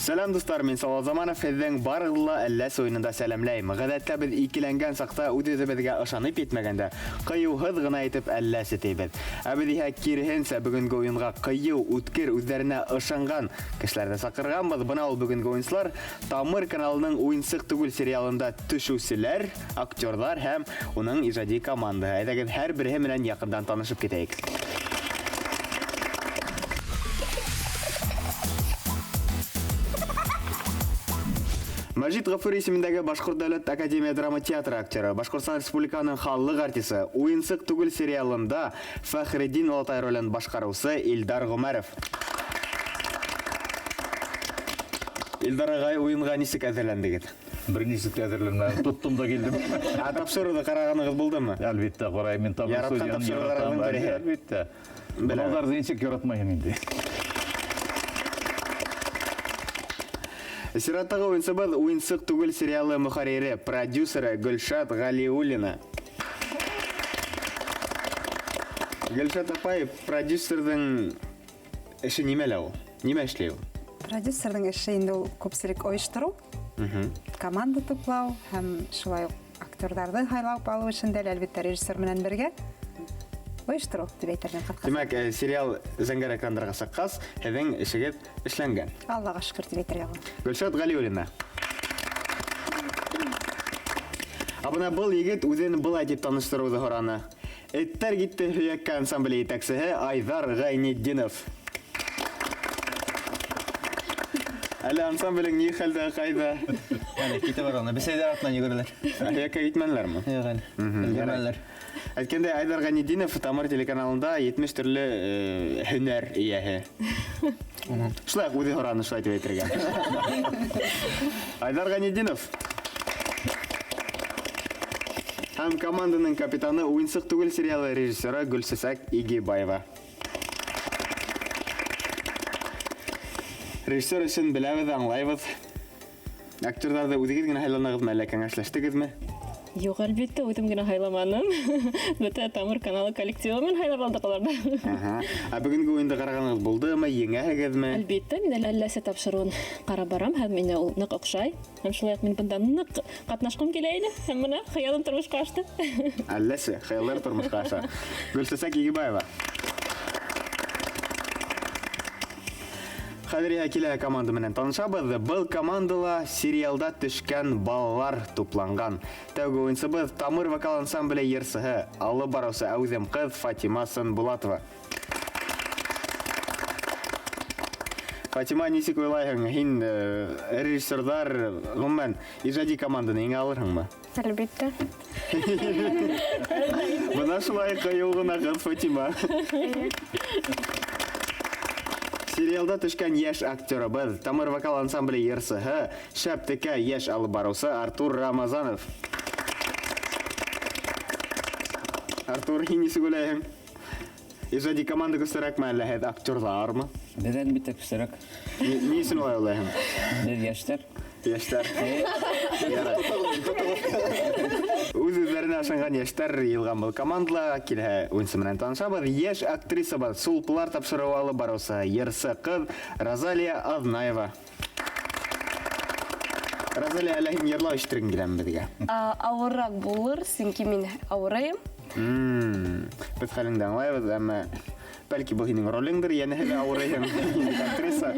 Сәлам, дуслар, мин Салават Заманов, һеҙҙең барығыҙҙы ла Әлләс уйынында сәләмләйем. Ғәҙәттә беҙ икеләнгән саҡта үҙ-үҙебеҙгә ышанып етмәгәндә, ҡыйыуһыҙ ғына итеп Әлләсе тейбеҙ. Ә беҙ иһә киреһенсә бөгөнгө уйынға ҡыйыу, үткер, үҙҙәренә ышанған кешеләрҙе саҡырғанбыҙ. Бына ул бөгөнгө уйынсылар Тамыр каналының Уйынсыҡ түгел сериалында төшөүселәр, актерҙар һәм уның ижади командаһы. Әйҙәгеҙ, һәр береһе менән яҡындан танышып китәйек. Мәжит Ғафури исемендәге Башҡорт дәүләт академия драма театры актеры, Башҡортостан Республикаһының халыҡ артисы, Уйынсыҡ түгел сериалында Фәхретдин олатай ролен башҡарыусы Илдар Ғүмәров. Илдар ағай, уйынға нисек әҙерләндегеҙ? Бер нисек тә әҙерләнмәдем, тоттом да килдем. Ә тапшырыуҙы ҡарағанығыҙ булдымы? Әлбиттә, ҡарайым мин Тамыр Яратҡан студияны тапшырыуҙарығыҙҙың яратам. береһе. Әлбиттә. Беләбеҙ. Балаларҙы нисек яратмайһың инде? Сираттағы уйынсыбыҙ Уйынсыҡ түгел сериалы мөхәррире, продюсеры Гөлшат Ғәлиуллина. Гөлшат апай, продюсерҙың эше нимәлә ул? Нимә эшләй ул? Продюсерҙың эше инде ул күпселек ойоштороу, команда туплау һәм шулай уҡ актерҙарҙы һайлап алыу эшендә лә, әлбиттә, режиссер менән бергә ойоштороу тип әйтермен ҡыҫҡаса. Тимәк, сериал зәңгәр экрандарға сыҡҡас, һеҙҙең эшегеҙ эшләнгән. Аллаға шөкөр тип әйтергә була. Гөлшат Ғәлиуллина. Ә бына был егет үҙен былай тип таныштырыуҙы һораны. Эттәр китте һөйәккә ансамбле етәксеһе Айҙар Ғәйнетдинов. Әле ансамблең ни хәлдә, ҡайҙа? Әле китеп бара ана. Бесәйҙәр артынан йүгерәләр. Һөйәккә китмәнеләрме? Юҡ әле. Өлгөрмәнеләр. Әйткәндәй, Айҙар Ғәйнетдинов Тамыр телеканалында 70 төрлө һөнәр эйәһе. Шулай уҡ үҙе һораны шулай тип әйтергә. Айҙар Ғәйнетдинов. Һәм команданың капитаны Уйынсыҡ түгел сериалы режиссеры Гөлсәсәк Игебаева. Режиссер өсөн беләбеҙ, аңлайбыҙ. Актерҙарҙы үҙегеҙ генә һайланығыҙмы, әллә кәңәшләштегеҙме? Юҡ, әлбиттә, үҙем генә һайламаным. Бөтә Тамыр каналы коллективы менән һайлап алдыҡ уларҙы. Аһа. Ә бөгөнгө уйынды ҡарағанығыҙ булдымы, еңәһегеҙме? Әлбиттә, мин әле Әлләсе тапшырыуын ҡарап барам, һәм миңә ул ныҡ оҡшай. Һәм шулай уҡ мин бында ныҡ ҡатнашҡым килә ине. Һәм бына хыялым тормошҡа ашты. Әлләсе, хыялдар тормошҡа аша. Гөлсәсәк Игебаева. Хәҙер иһә килә команда менән танышабыҙ. Был командала сериалда төшкән балалар тупланған. Тәүге уйынсыбыҙ Тамыр вокал ансамбле йырсыһы, алып барыусы әүҙем ҡыҙ Фатима Сынбулатова. Фатима, нисек уйлайһың, һин режиссерҙар, ғөмүмән, ижади команданы еңә алырһыңмы? Әлбиттә. Бына шулай ҡыйыу ғына ҡыҙ Фатима. Сериалда төшкән йәш актерыбыҙ, Тамыр вокал ансамбле йырсыһы, шәп текә йәш алып барыусы Артур Рамазанов. Артур, һин нисек уйлайһың? Ижади команда көслөрәкме, әллә һеҙ актерҙармы? Беҙ әлбиттә көслөрәк. Ни өсөн улай уйлайһың? Беҙ йәштәр. Йәштәр. Үҙ үҙҙәренә ышанған йәштәр йыйылған был командала килһә уйынсы менән танышабыҙ. Йәш актрисабыҙ, Сулпылар тапшырыуы алып барыусы йырсы ҡыҙ Розалия Аҙнаева. Розалия, әллә һин йырлау ишетергең киләме беҙгә? Ауырыраҡ булыр, сөнки мин ауырыйым. Беҙ хәлеңде аңлайбыҙ, әммә бәлки был һинең ролеңдер, йәнәһе лә ауырыйһың. Актриса.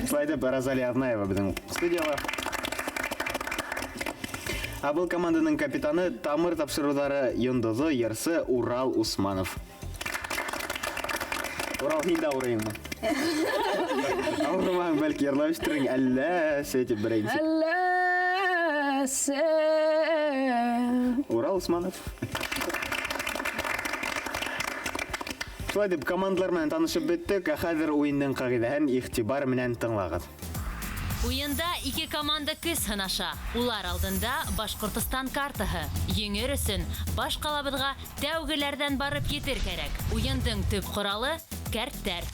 Шулай итеп, Розалия Аҙнаева беҙҙең студияла. Ә был команданың капитаны Тамыр тапшырыуҙары йондоҙо, йырсы Урал Усманов. Урал, һин дә ауырыйһыңмы? Ауырымаһаң, бәлки йырлап ишетерһең, әллә сәй тип берәй нисек. Әллә сәй. Урал Усманов. Шулай итеп, командалар менән танышып бөттөк. Ә хәҙер уйындың ҡағиҙәһен иғтибар менән тыңлағыҙ. Уйында ике команда көс һынаша. Улар алдында Башҡортостан картаһы. Еңер өсөн баш ҡалабыҙға тәүгеләрҙән барып етер кәрәк. Уйындың төп ҡоралы кәрттәр.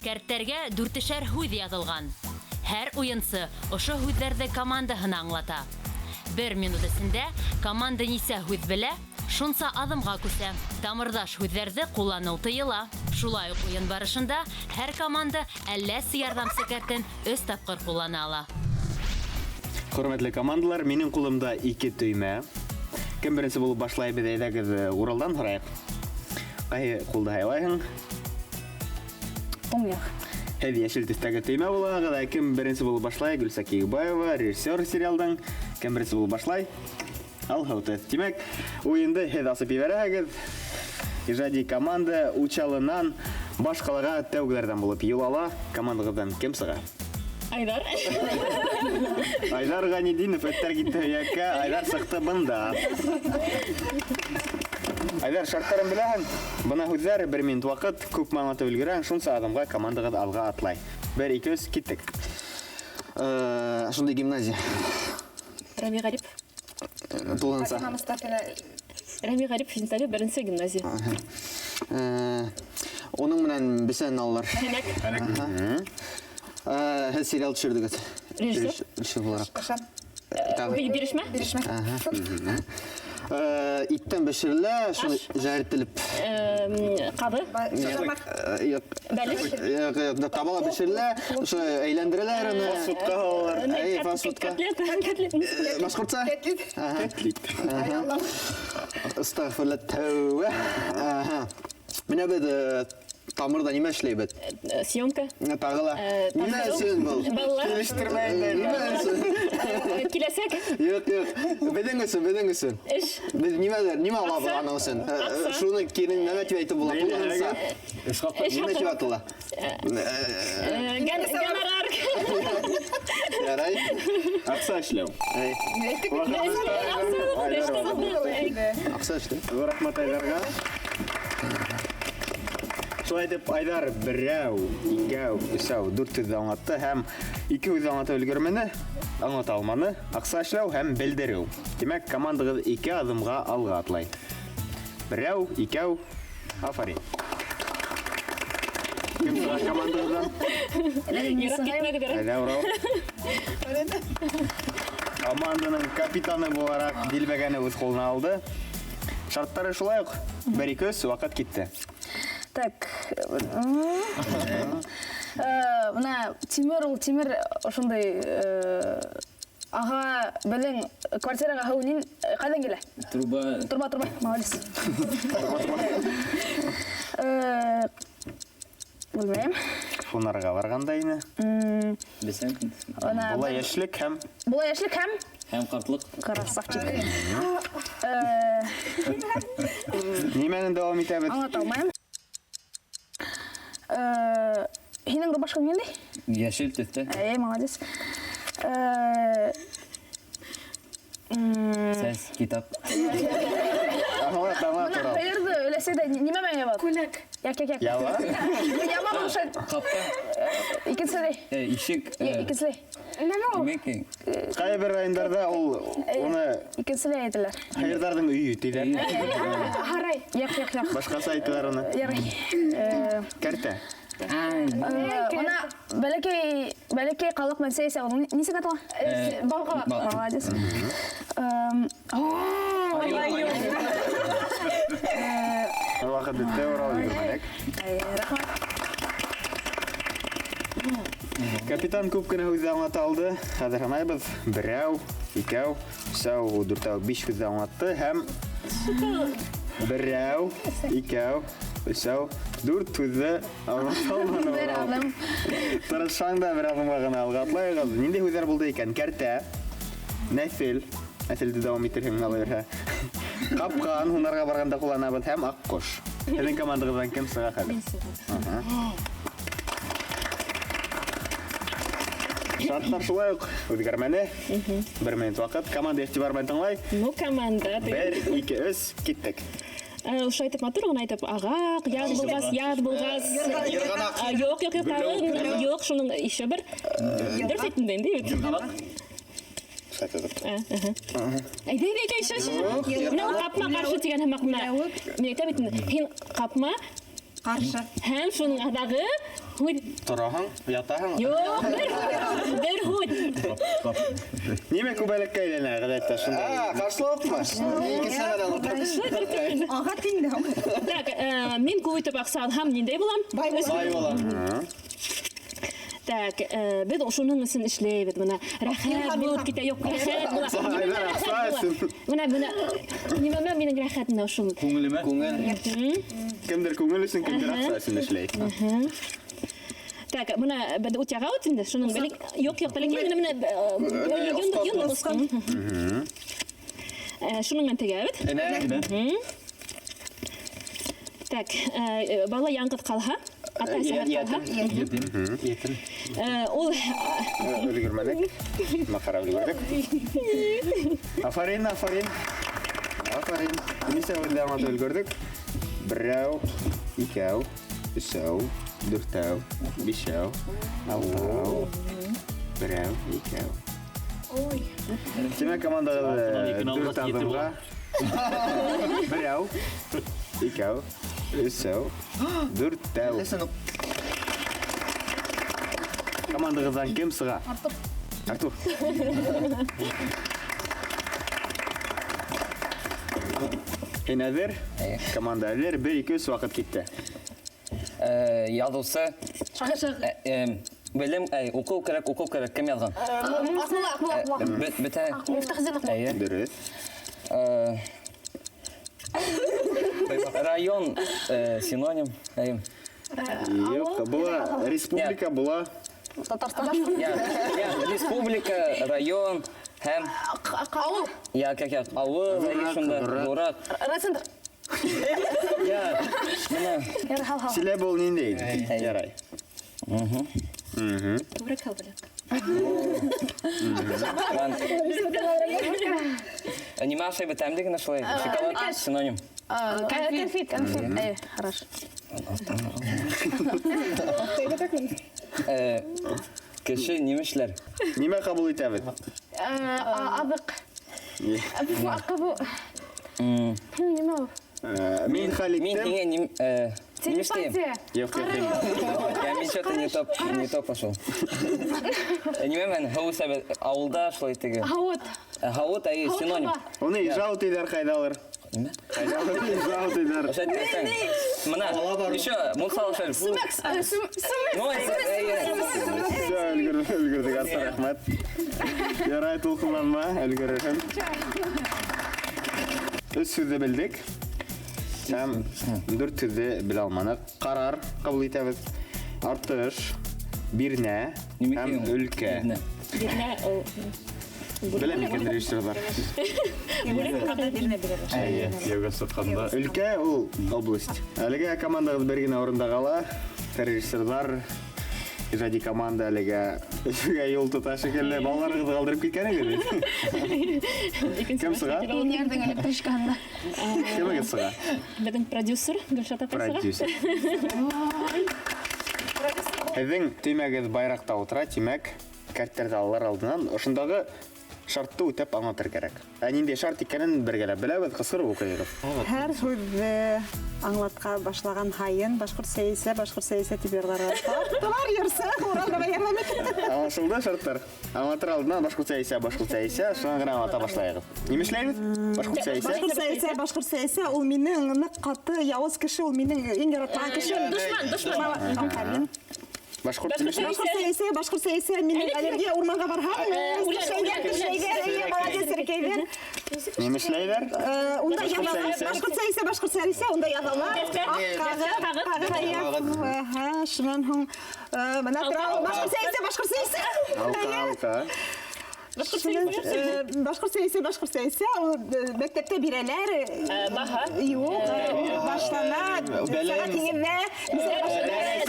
Кәрттәргә дүртешәр һүҙ яҙылған. Һәр уйынсы ошо һүҙҙәрҙе командаһына аңлата. Бер минут эсендә команда нисә һүҙ белә, шунса аҙымға күсә. Тамырҙаш һүҙҙәрҙе ҡулланыу тыйыла. Шулай уҡ уйын барышында һәр команда әлләсе ярҙамсы кәртен 3 тапҡыр ҡуллана ала. Хөрмәтле командалар, минең ҡулымда 2 төймә. Кем беренсе булып башлай, беҙ әйҙәгеҙ Уралдан һорайыҡ. Ҡайһы ҡулды һайлайһың? Уң яҡ. Һеҙ йәшел төҫтәге төймә булаһығыҙ. Ә кем беренсе булып башлай? Гөлсә Кигебаева, режиссер сериалдың. Кем беренсе булып башлай? Алһыу төҫ. Тимәк, уйынды һеҙ асып ебәрәһегеҙ. Ижади команда Учалынан баш ҡалаға тәүгеләрҙән булып юл ала. Командағыҙҙан кем сыға? Айдар. Айдар Ғәнетдинов эттәр китте һөйәккә, Айдар сыҡты бында. Айдар, шарттарын беләһең. Бына һүҙҙәр, 1 минут ваҡыт, күпме аңлатып өлгөрәһең, шунса аҙымға командағыҙ алға атлай. 1, 2, 3, киттек. Шундай гимназия. Рами Ғарип. Тулғанса. Фатима Мостафина. Рами Ғарип Финтале беренсе гимназия. Уның менән бесән алалар. Һәнәк. Һеҙ сериал төшөрҙөгөҙ. Режиссер? Режиссер булараҡ. Ышан. Тағы. Бирешмә? Бирешмә. Иттән бешерелә, шуны жәртелеп. Ҡаҙы? Юҡ. Бәлеш? Юҡ, юҡ, табала бешерелә, ошо әйләндерәләр уны. Фастфудҡа һалалар. Әй, фастфудҡа. Котлет, котлет. Башҡортса? Котлет. Котлет. Астағфирулла, тәүбә. Менә беҙ тамырҙа нимә эшләйбеҙ? Съемка. Тағы ла. Нимә өсөн был? Балалар. Килештермәй инде. Нимә өсөн? Киләсәк. Юҡ, юҡ. Беҙҙең өсөн, беҙҙең өсөн. Эш. Беҙ нимәлер, нимә алабыҙ аның өсөн? Шуны кире нәмә тип әйтеп була? Тулыһынса. Эш хаҡы. Нимә тип атала? Гонорар. Ярай. Аҡса эшләү. Әй. Аҡса эшләү. Ҙур рәхмәт Айҙарға. Шулай итеп, Айдар берәү, икәү, өсәү, дүрт һүҙҙе аңлатты һәм ике һүҙҙе аңлата өлгөрмәне, аңлата алманы. Аҡса эшләү һәм белдереү. Тимәк, командағыҙ 2 аҙымға алға атлай. Берәү, икәү, афарин. Кем сыға командағыҙҙан? Йөрәк китмәгеҙ. Әйҙә, Урал. Команданың капитаны булараҡ дилбегәне үҙ ҡулына алды. Шарттары шулай уҡ. 1, 2, 3, ваҡыт китте. Так. Бына Тимер ул Тимер ошондай аға беҙҙең квартираға һыу ҡайҙан килә? Труба. Труба, труба. Молодец. Белмәйем. Һунарға барғанда ине. Бесән. Була йәшлек һәм Була йәшлек һәм Һәм ҡартлыҡ. Красавчик. Нимәне дауам итәбеҙ? Аңлата алмайым. Һинең рубашкаң ниндәй? Йәшел төҫтә. Әй, молодец. Сәс, китап. Аңлат, аңлат, Бына Урал. һыйырҙы өләсәй ҙә нимә менән ябалар? Күләк. Яҡ, яҡ, яҡ. Яба? Яба булһа. Ҡапҡа. Икенселәй. Ишек, Икенселәй. Нәмә ул? Нимә икән? Ҡайһы бер райондарҙа ул уны Икенселәй әйтәләр. һыйырҙарҙың өйө тиҙәр. Һарай. Яҡ, яҡ, яҡ. Башҡаса әйтәләр уны. Ярай. Кәртә. Бына бәләкәй ҡалаҡ менән сәй эсә, ул нисек атала? Балҡалаҡ. Молодец. Ваҡыт бөттө, Урал, өлгөрмәнек. Рәхмәт. Капитан күп кенә һүҙҙе аңлата алды. Хәҙер һанайбыҙ. Берәү, икәү, өсәү, дүртәү, биш һүҙҙе аңлатты һәм берәү, икәү, өсәү, дүрт һүҙҙе аңлата алманы. Бер аҙым. Тырышһаң да бер аҙымға ғына алға атлайығыҙ. Ниндәй һүҙҙәр булды икән? Кәртә, нәҫел, нәҫелде дауам итерһең ала бирһә. Ҡапҡан, һунарға барғанда ҡулланабыҙ һәм аҡҡош. Һеҙҙең командағыҙҙан кем сыға хәҙер? Шарттар шулай уҡ үҙгәрмәне. 1 минут ваҡыт. Команда иғтибар менән тыңлай. Ну, команда. 1, 2, 3, киттек. Ошолай итеп матур ғына итеп, ағаҡ, яҙ булғас, яҙ булғас. Йырғанаҡ. Юҡ, юҡ, юҡ, тағы, юҡ, шуның еще бер. Дөрөҫ әйттем дә инде, бит. Әйҙә, әйҙә, әйҙә, еще, еще. Менә ул ҡапма ҡаршы тигән һымаҡ менә. Мин әйтәм бит инде, һин ҡапма Ҡаршы. Һәм шуның аҙағы һүҙ. Тораһың, ятаһың. Юҡ, бер һүҙ. Нимә күбәләккә әйләнә ғәҙәттә шунда? Ҡашлауыҡмы? Икенсе мәле. Аға тиңдә. Так, мин күп итеп аҡса алһам, ниндәй булам? Бай булам. Так, беҙ шуның өсөн эшләйбеҙ, бына рәхәт булып китә, юҡ, рәхәт була. Бына, бына, нимәмә минең рәхәт менә шул. Күңелемә? Күңел. Кемдер күңел өсөн, кемдер аҡса өсөн эшләй. Так, бына беҙ ут яға үт инде, шуның юҡ, юҡ, бәләкәй генә менә йон осҡон. Шуның менән тегәбеҙ. Так, бала яңғыҙ ҡалһа, ата-әсәһе ҡалһа. Етем. Ул өлгөрмәнек. Маҡара өлгөрҙөк. Афарин, афарин. Афарин. Нисә һүҙҙе аңлатып өлгөрҙөк? Берәү, икәү, өсәү, дүртәү, бишәү, алтау, берәү, икәү. Ой. Тимәк, командағыҙ дүрт аҙымға. Берәү, икәү, өсәү, дүртәү. Командағыҙҙан кем сыға? Артур. Артур. Һин әҙер? Команда әҙер. 1, 2, 3 ваҡыт китте. Яҙыусы. Белем, уҡыу кәрәк, уҡыу кәрәк. Кем яҙған? Аҡмулла, Аҡмулла, Аҡмулла. Бөтә. Мифтах Зин Аҡмулла. Дөрөҫ. Район синоним. Юҡ, була республика, була. Татарстан. Республика, район, һәм Ауыл. Я, как я, ауыл, шунда, Ҙурыраҡ. Райцентр. Я, бына. Силә был ниндәй? Ярай. Күберәк һал белә. Нимә ашай бөтәмде генә шулай? Шоколад синоним. Конфет, конфет. Эй, хорош. Кеше нимә эшләр? Нимә ҡабул итәбеҙ? Аҙыҡ. Ҡабул. Нимә ул? Мин хәл иттем. Мин һиңә нимә эшләйем? Юҡ, юҡ, юҡ. Я, мин что-то не то пошел. Нимә менән һыу эсәбеҙ? Ауылда шулай теге. Һауыт. Һауыт, әйе, синоним. Уны ижау тиҙәр ҡайҙалыр. Нимә? Ҡайҙалыр ижау тиҙәр. Ошо әйтәсең. Мына, еще мунсала шәл. Сүмәк, сүмәк. Все, өлгөрҙөк, Артур, рәхмәт. Ярай, тулҡынланма, өлгөрөрһөң. Өс һүҙҙе белдек. Һәм дүрт һүҙҙе белә алманыҡ. Ҡарар ҡабул итәбеҙ. Артыш, бирнә һәм өлкә. Бирнә ул Беләм икән режиссерҙар. Бирнә бирәләр. Эйе. Кейәүгә сыҡҡанда. Өлкә ул область. Әлегә командағыҙ бер генә урында ҡала. Режиссерҙар, ижади команда әлегә Өфөгә юл тота шикелле. Балаларығыҙҙы ҡалдырып киткән икән. Кем сыға? Пионерҙың электричкаһында. Кемегеҙ сыға? Беҙҙең продюсер Гөлшат апай сыға. Продюсер. Һеҙҙең төймәгеҙ байраҡта ултыра, тимәк, кәрттәрҙе алыр алдынан ошондағы шартты үтәп аңлатыр кәрәк. Ә ниндәй шарт икәнен бергәләп беләбеҙ, ҡысҡырып уҡыйбыҙ. Һәр һүҙҙе аңлатҡа башлаған һайын башҡорт сәйәсә, башҡорт сәйәсә тип йырларға. Таптылар йырсы, Уралда ярҙам итте. Аңлашылды шарттар. Аңлатыр алдынан башҡорт сәйәсә, башҡорт сәйәсә, шунан ғына аңлата башлайбыҙ. Нимә эшләйбеҙ? Башҡорт сәйәсә. Башҡорт сәйәсә, башҡорт сәйәсә, ул минең ныҡ ҡаты, яуыз кеше, ул минең иң яратҡан кешем. Дошман, дошман. Афарин. Башҡорт тимешме? Башҡорт сәйәсә, башҡорт сәйәсә, минең аллергия урманға барһам, тешләйҙәр, тешләйҙәр, эйе, молодец, эркәйҙәр. Нимә эшләйҙәр? Унда яҙалар, башҡорт сәйәсә, башҡорт сәйәсә, унда яҙалар. Аҡ ҡағыҙ, ҡағыҙ, һә, шунан һуң, бына тора, башҡорт сәйәсә, башҡорт сәйәсә. Алка, алка. Башҡорт сәйәсә, башҡорт сәйәсә, ул мәктәптә бирәләр. Баһа. Юҡ, башлана, сәғәт һигеҙҙә,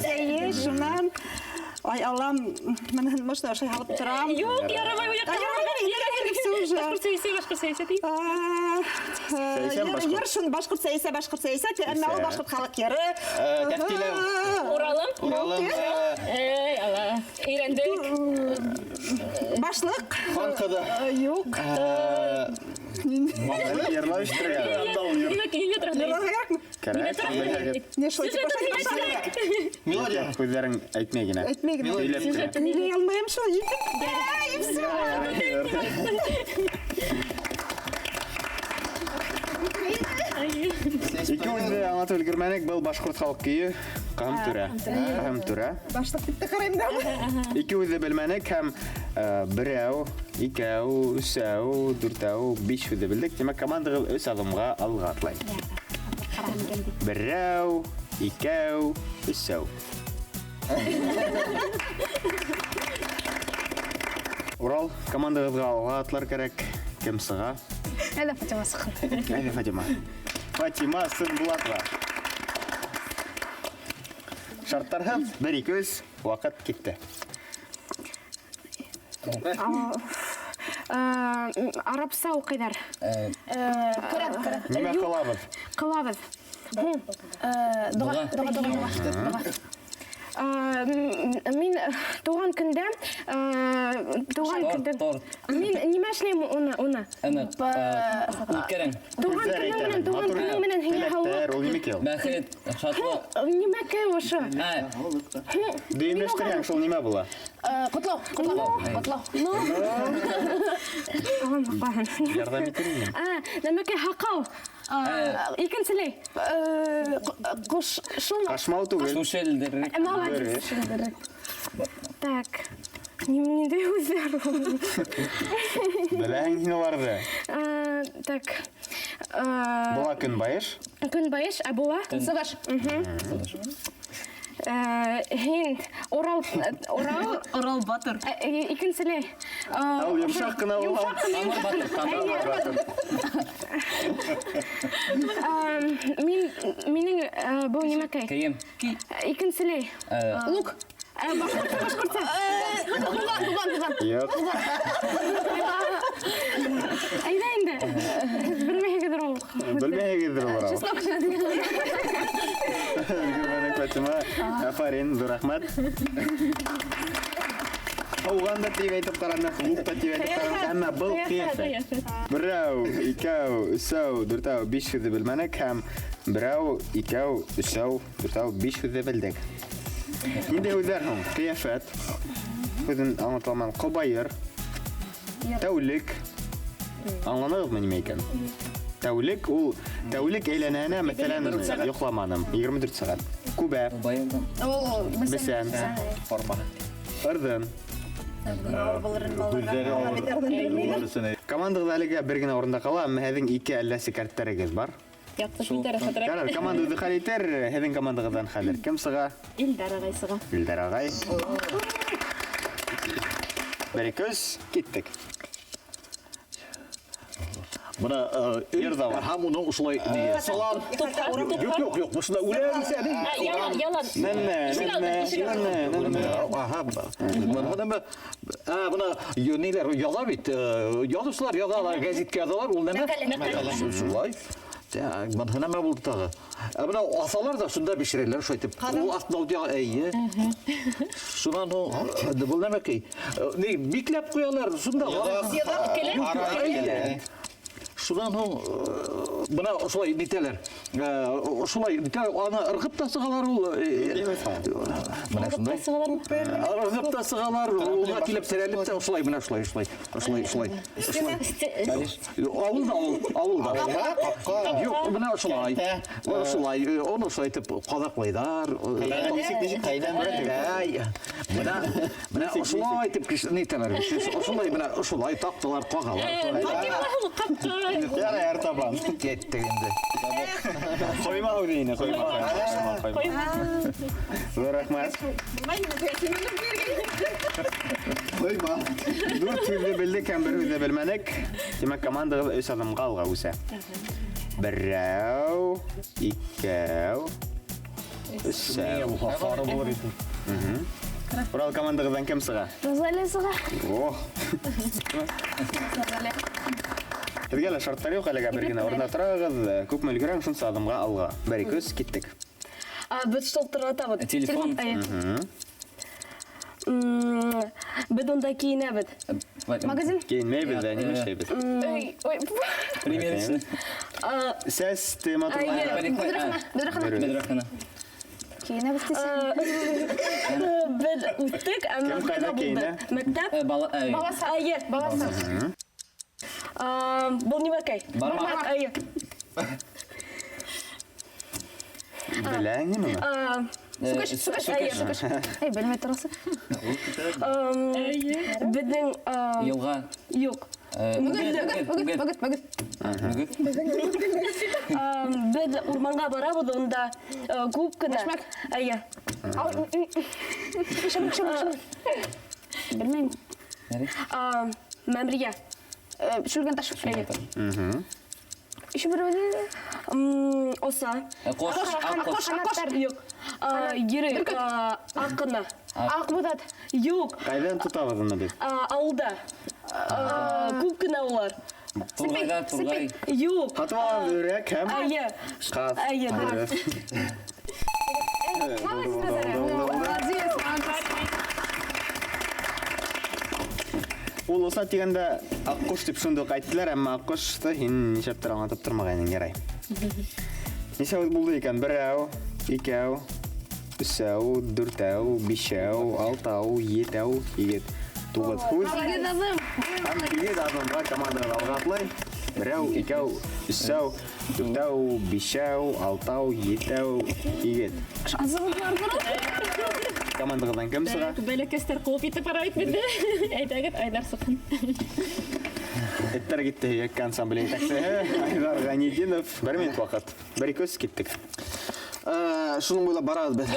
сәйе, шунан. Ай, Аллам, мына можно ошай һалып торам. Юҡ, ярамай, уяҡ. Башҡорт сәйәсә, башҡорт сәйәсә ти. Йыр шун, башҡорт сәйәсә, башҡорт сәйәсә, әммә ул башҡорт халыҡ йыры. Тәфтиләү. Уралым. Уралым. Эй, Алла, өйрәндек. Башлыҡ. Хан ҡыҙы. Юҡ. Йырлап ишетергә. Нимә тора? Йырларға кәрәкме? Кәрәк. Не шулай тип башлай. Мелодия. Һүҙҙәрең әйтмәй генә. Әйтмәй генә. Һөйләп кенә. Һөйләй алмайым шул. И всё. Ике һүҙҙе аңлатып өлгөрмәнек, был башҡорт халыҡ көйө Ҡаһым түрә. Ҡаһым түрә. Башлыҡ дип тә ҡарайым да. Ике һүҙҙе белмәнек һәм берәү, икәү, өсәү, дүртәү, биш һүҙҙе белдек. Тимәк, командағыҙ өс аҙымға алға атлай. Берәү, икәү, өсәү. Урал, командағыҙға алға атлар кәрәк. Кем сыға? Әйҙә, Фатима сыҡһын. Әйҙә, Фатима. Фатима Сынбулатова. Шарттарһыҙ, бер, ике, өс, ваҡыт китте. Арабса уҡыйҙар. Ҡөрьән, ҡөрьән. Нимә ҡылабыҙ? Ҡылабыҙ. Доға, доға, доға, доға. Мин тыуған көндә, тыуған көндә. Торт. Мин нимә эшләйем уны? Әмә, үткәрәң. Тыуған көнөң менән, тыуған көнөң менән һиңә һаулыҡ. Ул нимә ул? Бәхет, шатлыҡ. Нимә кей ошо? Дөйөмләштерһәң, шул нимә була? Ҡотлау, ҡотлау, ҡотлау. Аллам һаҡлаһын. Ярҙам итерме? Нәмәкәй һаҡал. Икенселәй. Ҡош, шул. Ҡашмау түгел. Түшелдерек. Молодец. Так. Ниндәй һүҙҙәр ул? Беләһең һин уларҙы. Так. Була көнбайыш? Көнбайыш, ә була? Сығыш. Һин Урал, Урал, Урал батыр. Икенселәй. Ул йомшаҡ ҡына була. Йомшаҡ ҡына, йомшаҡ ҡына. Мин, минең был нимәкәй? Кейем. Икенселәй. Лук. Башҡортса, башҡортса. Туған, туған, туған. Юҡ. Әйҙә инде. Һеҙ белмәйһегеҙҙер ул. Белмәйһегеҙҙер ул. Чеснок. Өлгөрмәнек, Фатима. Афарин, ҙур рәхмәт. Һыуған да тип әйтеп ҡараныҡ, лук та тип әйтеп ҡараныҡ, әммә был ҡиәфәт. Берәү, икәү, өсәү, дүртәү, биш һүҙҙе белмәнек һәм берәү, икәү, өсәү, дүртәү, биш һүҙҙе белдек. Ниндәй һүҙҙәр һуң? Ҡиәфәт. Һүҙен аңлата алманым. Ҡобайыр. Тәүлек. Аңланығыҙмы нимә икән? Тәүлек ул тәүлек әйләнәһенә, мәҫәлән, йоҡламаным. 24 сәғәт. Күбә. Бесән. Форма. Ырҙын. Командағыҙ әлегә бер генә урында ҡала, әммә һеҙҙең ике әлләсе кәрттәрегеҙ бар. Ярар, команда үҙе хәл итер, һеҙҙең командағыҙҙан хәҙер кем сыға? Илдар ағай сыға. Илдар ағай. Бер, ике, өс, киттек. Бына, Ер ҙә бар. һәм уның ошолай ни? Салам. Юҡ, юҡ, юҡ, бушында үләм исә, ни? Ялан, ялан. Нәмә, нәмә, нәмә, нәмә. Аһа, бына нәмә? Бына ниләр яҙа бит, яҙыусылар яҙалар, гәзиткә яҙалар, ул нәмә? Мәҡәлә. Шулай. Так, бына нәмә булды тағы? Бына аҫалар ҙа шунда бешерәләр, шулай итеп. Ул аҫтында ут әйе. Шунан һуң, был нәмәкәй? Ни, бикләп ҡуялар, шунда. Келәт? Шунан һуң, бына ошолай нитәләр. Ошолай нитәләр, аны ырғып та сығалар ул. Бына шундай. Ырғып та сығалар, уға килеп терәлеп тә ошолай, бына ошолай, ошолай, ошолай, ошолай. Ауылда ул, ауылда. Юҡ, бына ошолай. Ошолай, уны ошолай итеп ҡаҙаҡлайҙар. Нисек, нисек, ҡайҙан? Әй, бына, бына ошолай итеп нитәләр. Ошолай, бына ошолай таҡталар ҡағалар. Фатима ҡапҡа. Ярай, артабан. Киттек инде. Ҡойма һүҙе ине, ҡойма. Ҡойма. Ҙур рәхмәт. Ҡойма. Дүрт һүҙҙе белдек һәм бер һүҙҙе белмәнек. Тимәк, командағыҙ өс аҙымға алға үҫә. Берәү, икәү, өсәү. Урал командағыҙҙан кем сыға? Розалия сыға. Ох. Һеҙгә лә шарттар юҡ, әлегә бер генә урында торағыҙ. Күпме өлгөрәң, шунса аҙымға алға. Бер, ике, өс, киттек. Беҙ шул тората вот. Телефон. Беҙ унда кейенәбеҙ. Магазин. Кейенмәйбеҙ ҙә, нимә эшләйбеҙ? Ой. Примерочный. Сәс матурлана. Бөҙрәхана. Бөҙрәхана. Кейенәбеҙ тиһәң. Беҙ үҫтек, әммә Кем ҡайҙа кейенә? Мәктәп. Баласаҡ. Эйе. Баласаҡ. Был нимәкәй? Бармаҡ. Эйе. Беләһең нимәне? Сүкеш, сүкеш, эйе, сүкеш. Эй, белмәй торасы. Беҙҙең Йылға. Юҡ. Мөгөҙ, мөгөҙ, мөгөҙ, мөгөҙ. Беҙ урманға барабыҙ, унда күп кенә. Бәшмәк. Эйе. Шыбыҡ, шыбыҡ, шыбыҡ. Белмәйем. Мәмерйә. Шүлгән таш. Эйе. Еще берәүҙе. Оса. Ҡош, аҡ ҡош. Юҡ. Йөрөй. Аҡ ҡына. Аҡбуҙат. Юҡ. Ҡайҙан тотабыҙ уны беҙ? Ауылда. Күп кенә улар. Турғайҙа, турғай. Юҡ. Һатып алабыҙ өрәк һәм Эйе. ҡаҙ. Эйе. Дөрөҫ. Молодец, Назара. Молодец, молодец. Ул оса тигәндә аҡҡош тип шунда уҡ әйттеләр, әммә аҡҡошто һин нишләптер аңлатып тормағайның, ярай. Нисә һүҙ булды икән? Берәү, икәү, өсәү, дүртәү, бишәү, алтау, етәү, һигеҙ, туғыҙ һүҙ. Һигеҙ аҙым. Һәм һигеҙ аҙымға командалар алға атлай. Берәү, икәү, өсәү, дүртәү, бишәү, алтау, етәү, һигеҙ. Командағыҙҙан кем сыға? Бәләкәстәр ҡыуып итеп бара бит беҙҙе. Әйҙәгеҙ, Айҙар сыҡһын. Эттәр китте һөйәккә ансамбле етәксеһе Айҙар Ғәнетдинов. Бер минут ваҡыт. Бер ике өс киттек. Шуның буйлап барабыҙ беҙ.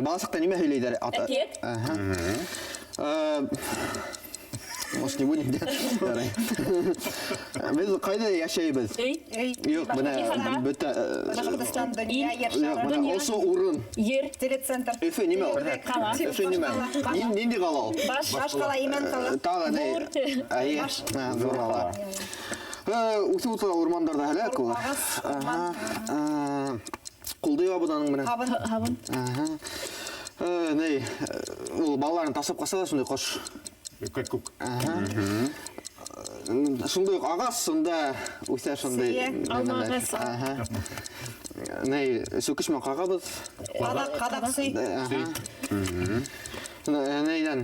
Бала саҡта нимә һөйләйҙәр? Әкиәт. Может, не будем, да? Ярай. Беҙ ҡайҙа йәшәйбеҙ? Өй. Юҡ, бына бөтә Башҡортостан, донъя, ер Юҡ, шары. бына ошо урын. Ер. Телецентр. Өфө нимә ул? Ҡала. Өфө нимә? Ниндәй ҡала ул? Баш ҡала, Имән ҡала. Тағы ни? Эйе, ҙур ҡала. Үҫеп ултыра урмандарҙа һәләк улар. Ҡулды йыуабыҙ аның менән. Һабын. Һабын. Ни, ул балаларын ташлап ҡаса ла шундай ҡош. Күк. Шундай уҡ ағас, шунда үҫә шундай Сейә. Алма ағас. Ни, сүкеш менән ҡағабыҙ. Ҡаҙаҡ, ҡаҙаҡ сөй. Нейҙән,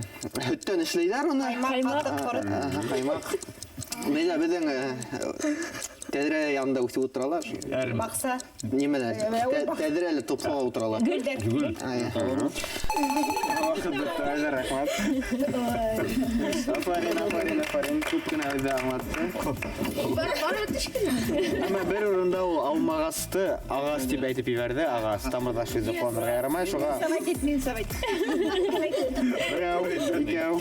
һөттән эшләйҙәр уны. Ҡаймаҡ, ҡатыҡ, ҡорот. Ҡаймаҡ. Нейҙә беҙҙең тәҙрә янында үҫеп ултыралар. Баҡса. Нимәләр? Тәҙрәле тупһала ултыралар. Гөл. Гөл. Ваҡыт бөттө, Айҙар, рәхмәт. Афарин, афарин, афарин. Күп кенә үҙе аңлатты. Әммә бер урында ул алмағасты ағас тип әйтеп ебәрҙе. Ағас тамырҙаш һүҙҙе ҡулланырға ярамай, шуға Совет ит, мин совет. Берәү, икәү,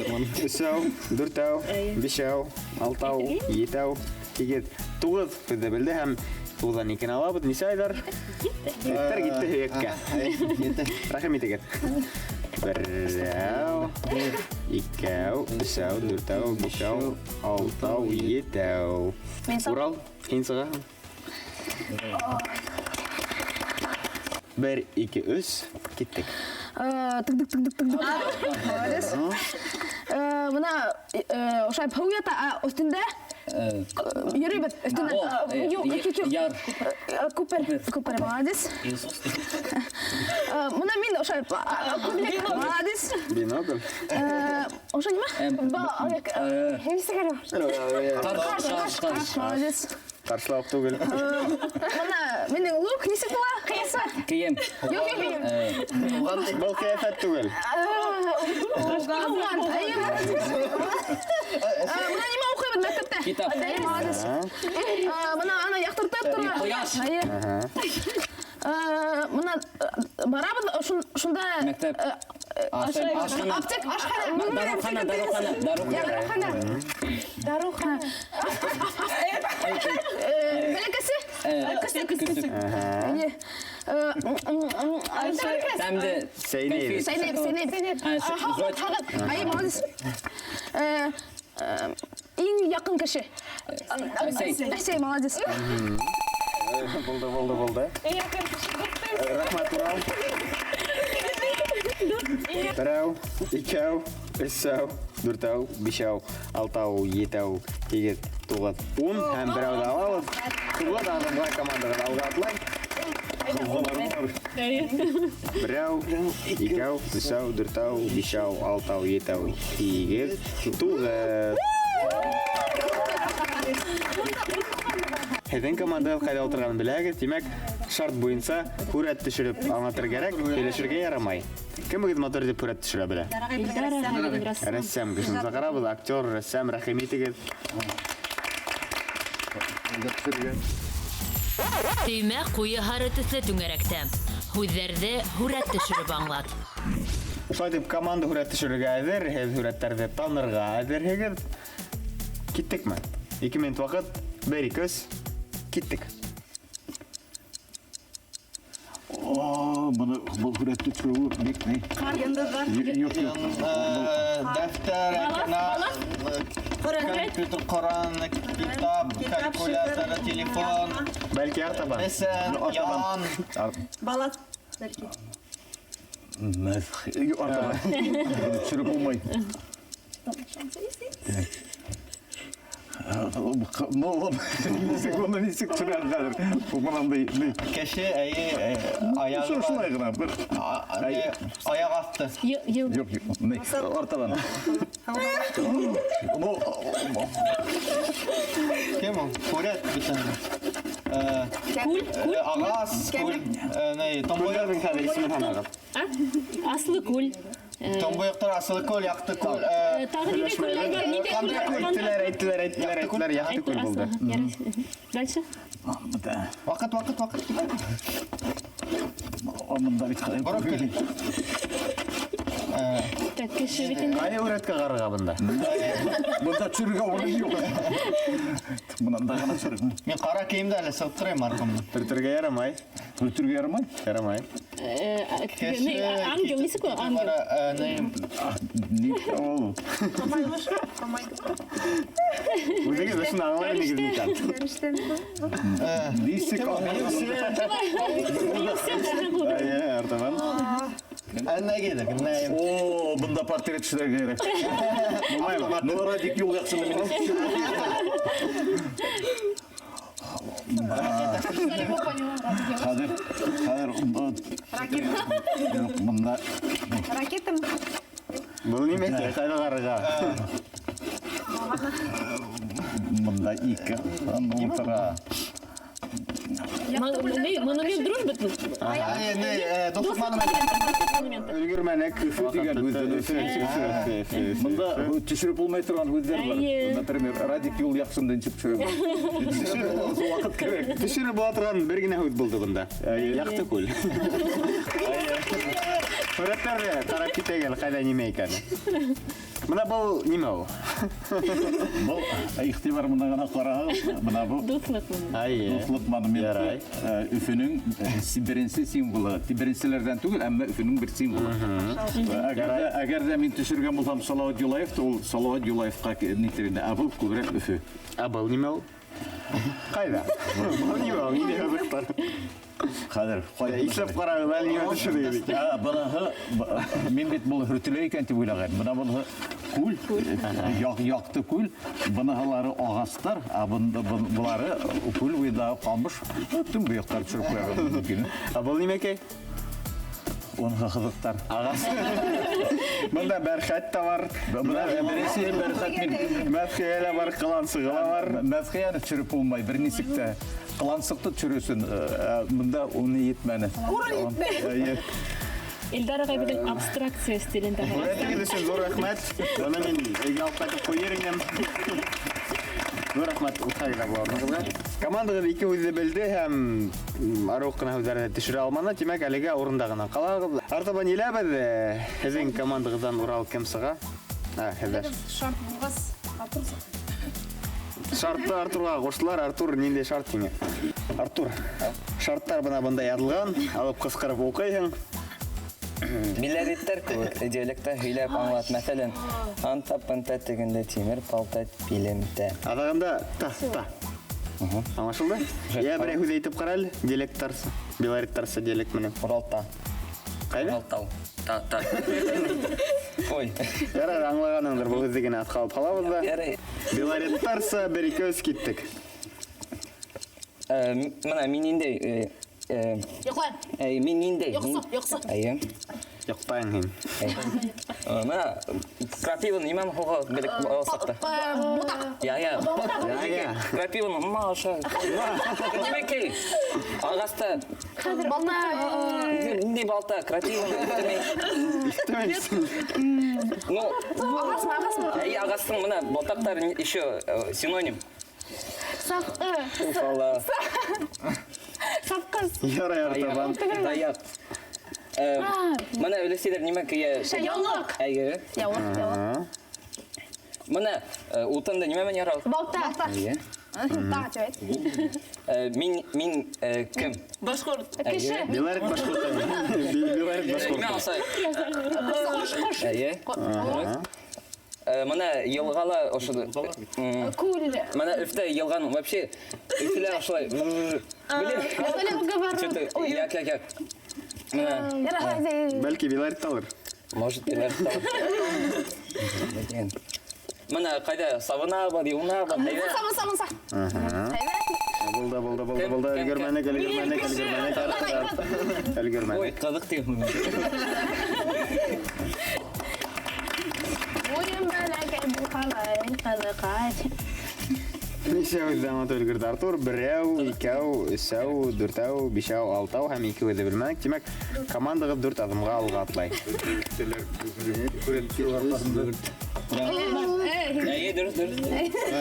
өсәү, дүртәү, бишәү, алтау, етәү, һигеҙ, туғыҙ һүҙҙе белде һәм туғыҙҙан икене алабыҙ. Нисә, Айҙар? Эттәр китте һөйәккә. Рәхим итегеҙ. Берәү, икәү, өсәү, дүртәү, бишәү, алтау, етәү. Урал, һин сығаһың. Бер, ике, өс, киттек. Тык-тык, тык-тык, тык-тык. Молодец. Бына ошай һыу ята, ә өҫтөндә йөрөйбөҙ, өҫтөндә. Юҡ, юҡ, юҡ. Яр. Күпер, күпер, молодец. Бына мин ошай күҙлек, молодец. Бинокль. Ошо нимә? Ҡарш, ҡарш, ҡарш. Молодец. Ҡаршылауыҡ түгел. Бына минең лук нисек була? Ҡиәфәт. Кейем. Юҡ, юҡ, юҡ. Был ҡиәфәт түгел. Туған. Эйе. Бына нимә уҡыйбыҙ мәктәптә? Китап. Эйе, молодец. Бына ана яҡтыртып тора. Ҡояш. Эйе. Бына барабыҙ шунда Мәктәп. Ашхана. Аптек, ашхана. Дарыухана, дарыухана, дарыухана. Дарыухана. Дарыухана. Бәләкәсе? Көсөк, көсөк. Эйе. Тәмде. Сәйнәйбеҙ. Сәйнәйбеҙ, сәйнәйбеҙ. Һағыҙ, һағыҙ. Эйе, молодец. Иң яҡын кеше. Әсәй. Әсәй, молодец. Булды, булды, булды. Рәхмәт, Урал. Берәү, икәү, өсәү, дүртәү, бишәү, алтау, етәү, һигеҙ, туғыҙ, ун һәм берәүҙе алабыҙ. 9 аҙымға командағыҙ алға атлай. Берәү, икәү, өсәү, дүртәү, бишәү, алтау, етәү, һигеҙ, туғыҙ. Һеҙҙең командағыҙ ҡайҙа ултырғанын беләһегеҙ, тимәк, шарт буйынса һүрәт төшөрөп аңлатыр кәрәк, һөйләшергә ярамай. Кемегеҙ матур итеп һүрәт төшөрә белә? Рәссам кешене саҡырабыҙ, актер, рәссам, рәхим итегеҙ. Төймә ҡуйы һары төҫлө түңәрәктә. Һүҙҙәрҙе һүрәт төшөрөп аңлат. Шулай итеп, команда һүрәт төшөрөргә әҙер, һеҙ һүрәттәрҙе танырға әҙерһегеҙ. Киттекме? 2 минут ваҡыт, 1, 2, 3, киттек. О, быны был һүрәтте төшөрөү бик ни? Йондоҙҙар. Юҡ, юҡ. Дәфтәр, компьютер, Ҡоран, китап, калькулятор, телефон. Бәлки артабан. Бесән, ялан. Бала, бәлки. Юҡ, артабан. Быны төшөрөп булмай. Ну, нисек, уны нисек төшөрәм хәҙер? Бынандай, ни? Кеше, әйе, аяғы Шулай, шулай ғына, бер. Аяҡ аҫты. Юҡ, юҡ, ни, артабан. Ну, Кем ул? Һүрәт бөтөн. Күл, күл. Ағас, күл, ни, томбойоҡ. Күлдәрҙең хәҙер исемен һанағыҙ. А? Аслы күл. Томбойоҡтар, Асылы күл, Яҡты күл, Тағы ниндәй күлдәр бар? Ниндәй күлдәр бар? Әйттеләр, әйттеләр, әйттеләр, әйттеләр, Яҡты күл булды. Дальше. Ваҡыт, ваҡыт, ваҡыт. Мында бит хәҙер. Брокколи. Так, кеше бит инде. Ҡайһы һүрәткә ҡарарға бында? Бында төшөрөргә урын юҡ. Бынан да ғына төшөрөр. Мин ҡара кейемдә әле сығып торайым арҡамда. Төртөргә ярамай. Төртөргә ярамай? Ярамай. Ни, ангел, нисек ул? Ангел. Ни ул? Үҙегеҙ дә шуны аңлай инегеҙ микән? Нисек аңлай? Әйе, артабан. Әллә килде, кемдә? О, бында портрет эшләргә кәрәк. Булмаймы? Ну, Радик юл яҡшыны мин. Хәҙер, хәҙер, Ракета. Юҡ, бында. Ракета. Был нимә? Ҡайҙа ҡарарға? Бында ике ултыра. Монумент дружбы тут? Дуҫлыҡ монументы. Өлгөрмәнек. Өфө тигән һүҙҙән Өфө. Бында төшөрөп булмай торған һүҙҙәр бар. Например, Радик юл яҡшында нисек төшөрөп? Ваҡыт кәрәк. Төшөрөп була торған бер генә һүҙ булды бында. Яҡты күл. Һүрәттәрҙе ҡарап китәйек әле, ҡайҙа нимә икәне. Бына был нимә ул? Был иғтибар менән генә ҡарағыҙ. Бына был Дуҫлыҡ монументы. Әйе. Дуҫлыҡ монументы. Ярай. Өфөнөң беренсе символы. Беренселәрҙән түгел, әммә Өфөнөң бер символы. Әгәр ҙә мин төшөргән булһам Салауат Юлаевты, ул Салауат Юлаевҡа нитер инде. Ә был күберәк Өфө. Ә был нимә ул? Ҡайҙа? Был нимә ул? Ниндәй һыҙыҡтар? Хәҙер, ҡайҙа? Иҫләп ҡарағыҙ, әле нимә төшөрҙөгөҙ икән? Ә, быныһы, мин бит был һөртөлә икән тип уйлағайным. Бына быныһы күл, яҡты күл, быныһылары ағастар, ә былары күл буйындағы ҡамыш, төнбойоҡтар төшөрөп ҡуярға мөмкин. Ә был нимәкәй? Уныһы һыҙыҡтар. Ағас. Бында бәрхәт тә бар. Бына беренсе бәрхәт мин. Мәҙхиә лә бар, ҡылансығы ла бар. Мәҙхиәне төшөрөп булмай, бер нисек тә. Ҡылансыҡты төшөрөсөн, бында уны етмәне. Урын етмәне. Әйе. Илдар ағай беҙҙең абстракция стилендә. Һүрәтегеҙ өсөн ҙур рәхмәт. Быны мин өйгә алып ҡайтып ҡуйыр инем. Ҙур рәхмәт ултырағыҙ буларығыҙға. Командағыҙ ике һүҙҙе белде һәм арыу ҡына һүҙҙәрҙе төшөрә алманы. Тимәк, әлегә урында ғына ҡалағыҙ. Артабан иләбеҙ. Һеҙҙең командағыҙҙан Урал кем сыға? Ә, һеҙҙәр. Шарт булғас, Артур сыға. Шартты Артурға ҡуштылар. Артур, ниндәй шарт һиңә? Артур, шарттар бына бында яҙылған. Алып ҡысҡырып уҡыйһың. Биләриттәр кеүек диалектта һөйләп аңлат. Мәҫәлән, анта пынта тегендә тимер палта пилемтә. Аҙағында та, та. Аңлашылды? Йә, берәй һүҙ әйтеп ҡара әле. Диалекттарса, белориттарса диалект менән. Уралта. Ҡайҙа? Уралтау. Та, та. Ой. Ярар, аңлағаныңдыр, был һүҙҙе генә аҫҡа алып ҡалабыҙ ҙа. Ярай. Белореттарса бер ике өс киттек. Мына мин ниндәй? Йоҡлайым. Әй, мин ниндәй? Йоҡсо, йоҡсо. Әйе. Йоҡтайың һин. Мына крапиваны нимәне һуға белеп алсаҡ та. Ботаҡ. Я, я. Я, я. Крапиваны ма аша. Нимәкәй? Ағаста. Хәҙер балта. Ниндәй балта? Крапиваны үҫтермәй. Ну, Ағасмы, ағасмы? Әй, ағастың мына ботаҡтары еще синоним. Саф, Уфала. сапҡыс. Ярай, артабан. Таяҡ. Мына өләсәйләр нимә кейә? Яулыҡ. Әйе. Яулыҡ, яулыҡ. Мына утынды нимә менән ярабыҙ? Балта. Әйе. Тағы тип әйт. Мин кем? Башҡорт. Кеше. Белорет башҡорт. Белорет башҡорт. Нимә алса? Ҡош, ҡош. Әйе. Мына йылғала ошо. Күл. Мына Өфтә йылғаның вообще Өфөлә ошолай. Белем. Что-то як, як, як. Мына Бәлки Белорет алыр. Может, Белорет алыр. Мына ҡайҙа сабынабыҙ, йыуынабыҙ. Мунса, мунса, мунса. Булды, булды, булды, булды. Өлгөрмәнек, өлгөрмәнек, өлгөрмәнек. Өлгөрмәнек. Ой, ҡыҙыҡ тип. Уйын бәләкәй булғанай, ҡыҙыҡай. Нисә һүҙҙе аңлатып өлгөрҙө Артур? Берәү, икәү, өсәү, дүртәү, бишәү, алтау һәм ике һүҙҙе белмәнек. Тимәк, командағыҙ дүрт аҙымға алға атлай. Әйе, дөрөҫ, дөрөҫ.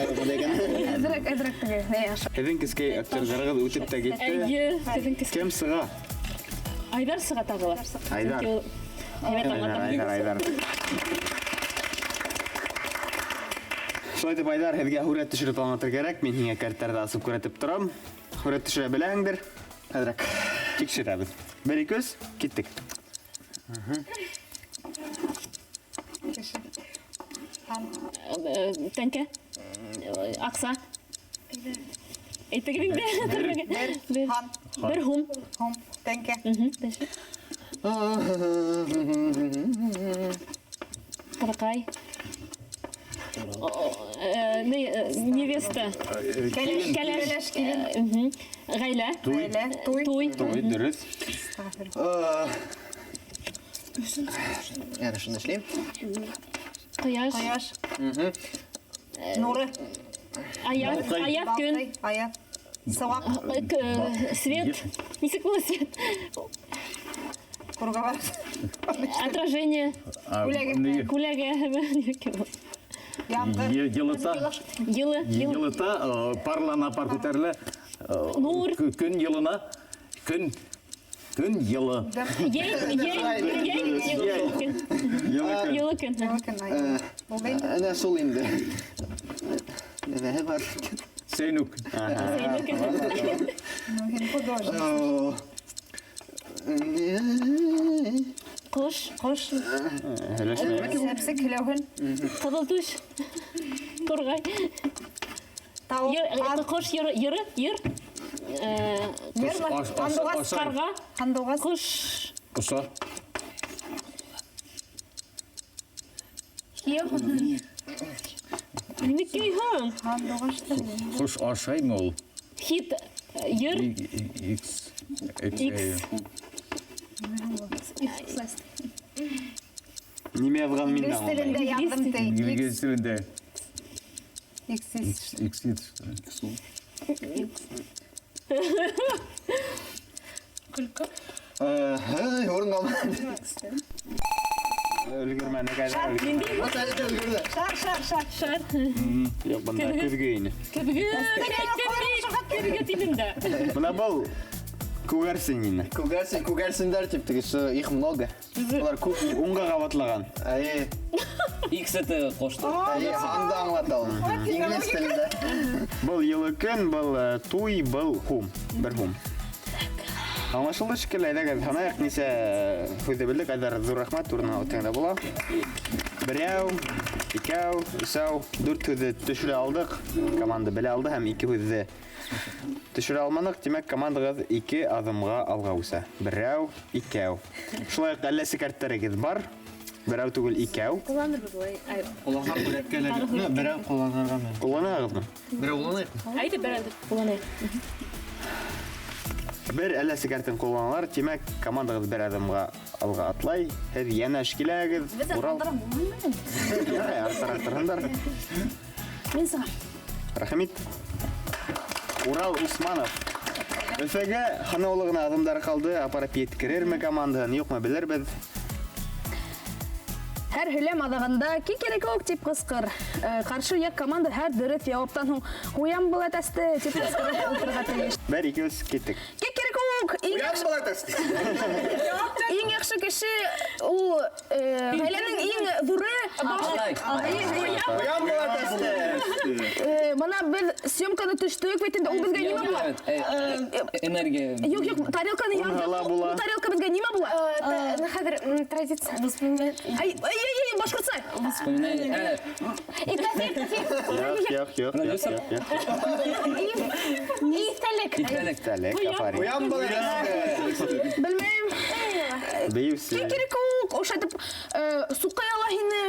Әҙерәк, әҙерәк теге. Ни, аша. Һеҙҙең кескәй актерҙарығыҙ үтеп тә китте. Әйе, һеҙҙең кескәй. Кем сыға? Айҙар сыға тағы ла. Айҙар. Сөнки ул һәйбәт аңлата. Айҙар, Айҙар. Шулай итеп, Айҙар, һеҙгә һүрәт төшөрөп аңлатыр кәрәк. Мин һиңә кәрттәрҙе асып күрһәтеп торам. Һүрәт төшөрә беләһеңдер. Әҙерәк тикшерәбеҙ. Бер, ике, өс, киттек. Тәңкә. Аҡса. Әйтегеҙ инде. Бер. Бер һум. Һум. Тәңкә. Ҡыҙыҡай. Невеста. Кәләш. Ғаилә. Туй. Туй. Туй. Туй, дөрөҫ. Яра, шуны эшләйем. Ҡояш. Ҡояш. Нуры. Аяҙ. Аяҙ көн. Аяҙ. Сыуаҡ. Свет. Нисек була свет? Круговая. Отражение. Күләгә. Күләгә. Ямғыр. Йылыта. Йылы. Йылыта, парлана, пар күтәрелә. Нур. Көн йылына. Көн. Көн йылы. Йәй, йәй, йәй, йылы көн. Йылы көн. Йылы көн. Булды инде. Әнә шул инде. Нәмәһе бар. Сәйнүк. Сәйнүк. Һин художник. Ҡош. Ҡош. Сәпсек, һеләүһен. Ҡыҙыл түш. Турғай. Тауыҡ. Ҡош йыры, йыры, йыр. Һандуғас. Ҡарға. Һандуғас. Ҡош. Оса. Кейәү. Нимәкәй һуң? Һандуғас. Ҡош ашаймы ул? Хит. Йыр. Икс. Икс. Нимә яҙған мин дә Инглиз телендә аңламайым. яҙҙым ти. Инглиз телендә. Икс. Икс. Көлкө. Урын ҡалманы. Өлгөрмәнек, Айҙар. Өлгөрҙө. Шар, шар, шар. Шар. Юҡ, бында көҙгө ине. Көҙгө. Көҙгө тинем дә. Бына был күгәрсен ине. Күгәрсен, күгәрсендәр тип теге, что их много. Улар күп. Уңға ҡабатлаған. Әйе. Икс это ҡошто. Әйе, һанды аңлата ул. Инглиз телендә. Был йылы көн, был туй, был һум. Бер һум. Аңлашылды шикелле, әйҙәгеҙ, һанайыҡ, нисә һүҙҙе белдек. Айҙар, ҙур рәхмәт, урынына үтһәң дә була. Берәү, Икәү, өсәү, дүрт һүҙҙе төшөрә алдыҡ. Команда белә алды һәм ике һүҙҙе төшөрә алманыҡ. Тимәк, командағыҙ ике аҙымға алға үсә. Берәү, икәү. Шулай уҡ әлләсе кәрттәрегеҙ бар. Берәү түгел, икәү. Ҡулланырбыҙ улай. Ай, Ҡулланһаҡ бүләккә эләгер. Ну, берәү ҡулланырға мөмкин. Ҡулланаһығыҙмы? Берәү ҡулланайыҡмы? Әйҙә, берәүҙе ҡулланайыҡ. Бер әлләсе кәртен ҡулланалар. Тимәк, командағыҙ бер аҙымға алға атлай. Һеҙ йәнәш киләгеҙ. Беҙ Урал. арттыра булмаймы? Ярай, арттыра торһондар. Мин сығам. Рәхим ит. Урал Усманов. Өфөгә һанаулы ғына аҙымдар ҡалды. Апарып еткерерме командаһын, юҡмы, белербеҙ. Һәр һөйләм аҙағында кикерекүк тип ҡысҡыр. Ҡаршы яҡ команда һәр дөрөҫ яуаптан һуң ҡуям был әтәсте тип ҡысҡырып ултырырға тейеш. Бер, ике, өс, киттек. Кикерекүк! Иң Ҡуям яҡшы был әтәсте. Иң яҡшы кеше ул, ғаиләнең иң ҙуры. Атай. Ҡуям был әтәсте. Бына беҙ съемканы төштөк бит инде, ул беҙгә нимә була? Энергия. Юҡ, юҡ, тарелканы Унһыла ярҙыҡ. була. Ул тарелка беҙгә нимә була? Хәҙер традиция. Ай, ай, ай, ай, башҡортса. Вспоминай. Юҡ, юҡ, юҡ, юҡ, юҡ, юҡ. Иҫтәлек. Иҫтәлек. Иҫтәлек, афарин. Ҡуям был әтәсте. Белмәйем. Бейеүсе. Кикерекүк, ошайтып, суҡай ала һине.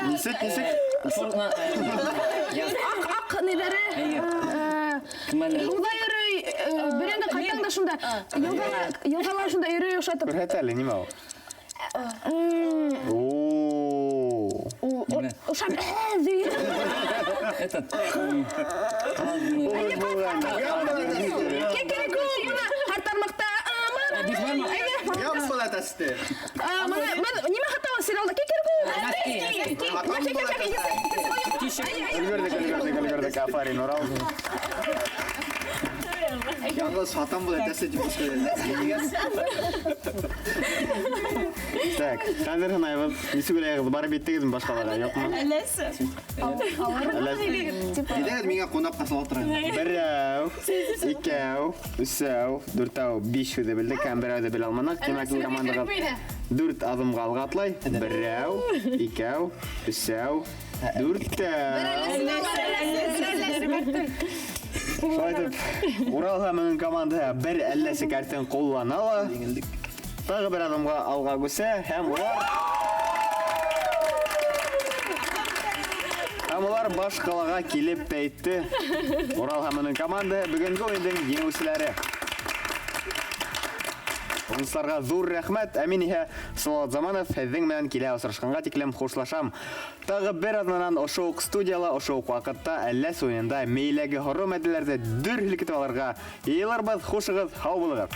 Нисек, нисек? Аҡ, аҡ ниҙәре. Эйе. Кем әле? Юлда йөрөй, берәңге ҡайтаң да шунда. Йылғала шунда йөрөй ошайтып. Күрһәт әле, нимә ул? О. Нимә? Ошам, ҙөйә. Этот, Кикерекүк, бына һәр тармаҡта, Бишбармаҡ. Ҡуям был әтәсте. Бына, беҙ нимә һатабыҙ сериалда? Кикерекүк. Өлгөрҙөк, өлгөрҙөк, өлгөрҙөк. Афарин, Урал. Яңғыҙ һатам был әтәсте тип ҡысҡырҙы. Так, хәҙер һынайбыҙ. Нисек уйлайһығыҙ, барып еттегеҙме башҡаларға, юҡмы? Әләсе. Әләсе. Әйҙәгеҙ миңә ҡунаҡҡа салып торайым. Берәү, икәү, өсәү, дүртәү, биш һүҙҙе белдек һәм берәүҙе белә алманыҡ. Тимәк, командағыҙ дүрт аҙымға алға атлай. Берәү, икәү, өсәү, дүртәү. Шулай итеп, Урал һәм уның командаһы бер әлләсе кәртен ҡуллана ла. Тағы бер аҙымға алға күсә һәм улар баш ҡалаға килеп тә етте. Урал һәм уның командаһы бөгөнгө уйындың еңеүселәре. Уйынсыларға ҙур рәхмәт. Ә мин иһә Салауат Заманов һеҙҙең менән килә осрашҡанға тиклем хушлашам. Тағы бер аҙнанан ошо уҡ студияла, ошо уҡ ваҡытта Әлләс уйынында мейләге һоро мәҙәләрҙе дөр һелкетеп алырға йыйылырбыҙ. Хушығыҙ, һау булығыҙ.